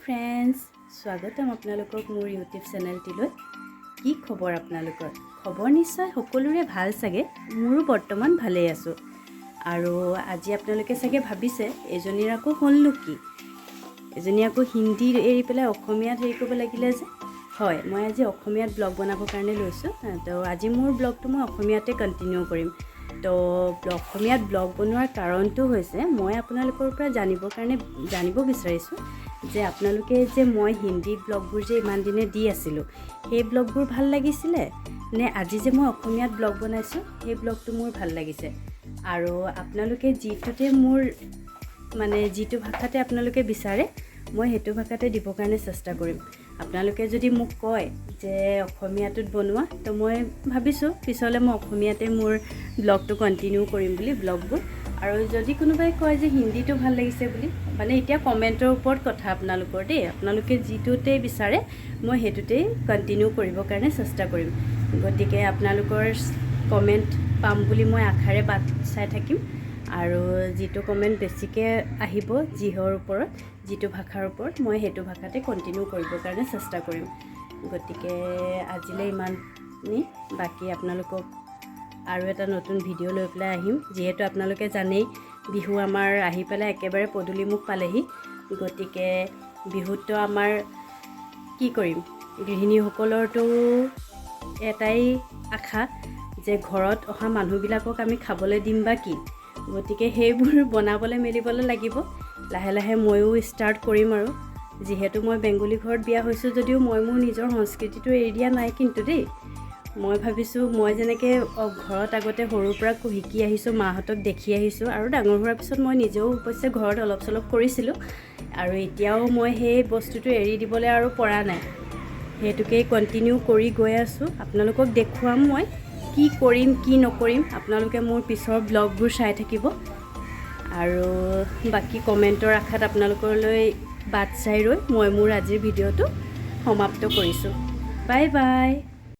Friends, স্বাগতম আপোনালোকক মোৰ ইউটিউব চেনেলটিলৈ। কি খবৰ আপোনালোকৰ? খবৰ নিশ্চয় সকলোৰে ভাল চাগে। মোৰো বৰ্তমান ভালেই আছোঁ। আৰু আজি আপোনালোকে চাগে ভাবিছে, এজনীৰ আকৌ হ'লনো কি, এজনী আকৌ হিন্দী এৰি পেলাই অসমীয়াত হেৰি কৰিব লাগিলে যে। হয়, মই আজি অসমীয়াত ব্লগ বনাবৰ কাৰণে লৈছোঁ। তো আজি মোৰ ব্লগটো মই অসমীয়াতে কণ্টিনিউ কৰিম। তো অসমীয়াত ব্লগ বনোৱাৰ কাৰণটো হৈছে, মই আপোনালোকৰ পৰা জানিবৰ কাৰণে জানিব বিচাৰিছোঁ যে আপোনালোকে যে মই হিন্দী ব্লগবোৰ যে ইমান দিনে দি আছিলোঁ, সেই ব্লগবোৰ ভাল লাগিছিলে নে আজি যে মই অসমীয়াত ব্লগ বনাইছোঁ, সেই ব্লগটো মোৰ ভাল লাগিছে। আৰু আপোনালোকে যিটোতে মোৰ মানে যিটো ভাষাতে আপোনালোকে বিচাৰে, মই সেইটো ভাষাতে দিবৰ কাৰণে চেষ্টা কৰিম। আপোনালোকে যদি মোক কয় যে অসমীয়াটোত বনোৱা, তো মই ভাবিছোঁ পিছলৈ মই অসমীয়াতে মোৰ ব্লগটো কণ্টিনিউ কৰিম বুলি, ব্লগবোৰ। আৰু যদি কোনোবাই কয় যে হিন্দীটো ভাল লাগিছে বুলি, মানে এতিয়া কমেণ্টৰ ওপৰত কথা আপোনালোকৰ দেই। আপোনালোকে যিটোতেই বিচাৰে, মই সেইটোতেই কণ্টিনিউ কৰিবৰ কাৰণে চেষ্টা কৰিম। গতিকে আপোনালোকৰ কমেণ্ট পাম বুলি মই আশাৰে বাট চাই থাকিম। আৰু যিটো কমেণ্ট বেছিকৈ আহিব, যিহৰ ওপৰত, যিটো ভাষাৰ ওপৰত, মই সেইটো ভাষাতে কণ্টিনিউ কৰিবৰ কাৰণে চেষ্টা কৰিম। গতিকে আজিলৈ ইমানেই। বাকী আপোনালোকক আৰু এটা নতুন ভিডিঅ' লৈ পেলাই আহিম। যিহেতু আপোনালোকে জানেই, বিহু আমাৰ আহি পেলাই একেবাৰে পদূলিমুখ পালেহি। গতিকে বিহুততো আমাৰ কি কৰিম, গৃহিণীসকলৰতো এটাই আশা যে ঘৰত অহা মানুহবিলাকক আমি খাবলৈ দিম বা কি। গতিকে সেইবোৰ বনাবলৈ মেলিবলৈ লাগিব। লাহে লাহে ময়ো ষ্টাৰ্ট কৰিম। আৰু যিহেতু মই বেংগলী ঘৰত বিয়া হৈছোঁ যদিও মই মোৰ নিজৰ সংস্কৃতিটো এৰি দিয়া নাই কিন্তু দেই। মই ভাবিছোঁ, মই যেনেকৈ ঘৰত আগতে সৰুৰ পৰা শিকি আহিছোঁ, মাহঁতক দেখি আহিছোঁ আৰু ডাঙৰ হোৱাৰ পিছত মই নিজেও অৱশ্যে ঘৰত অলপ চলপ কৰিছিলোঁ আৰু এতিয়াও মই সেই বস্তুটো এৰি দিবলৈ আৰু পৰা নাই। সেইটোকেই কণ্টিনিউ কৰি গৈ আছোঁ। আপোনালোকক দেখুৱাম মই কি কৰিম, কি নকৰিম। আপোনালোকে মোৰ পিছৰ ব্লগবোৰ চাই থাকিব। আৰু বাকী কমেণ্টৰ আশাত আপোনালোকলৈ বাট চাই ৰৈ মই মোৰ আজিৰ ভিডিঅ'টো সমাপ্ত কৰিছোঁ। Bye bye.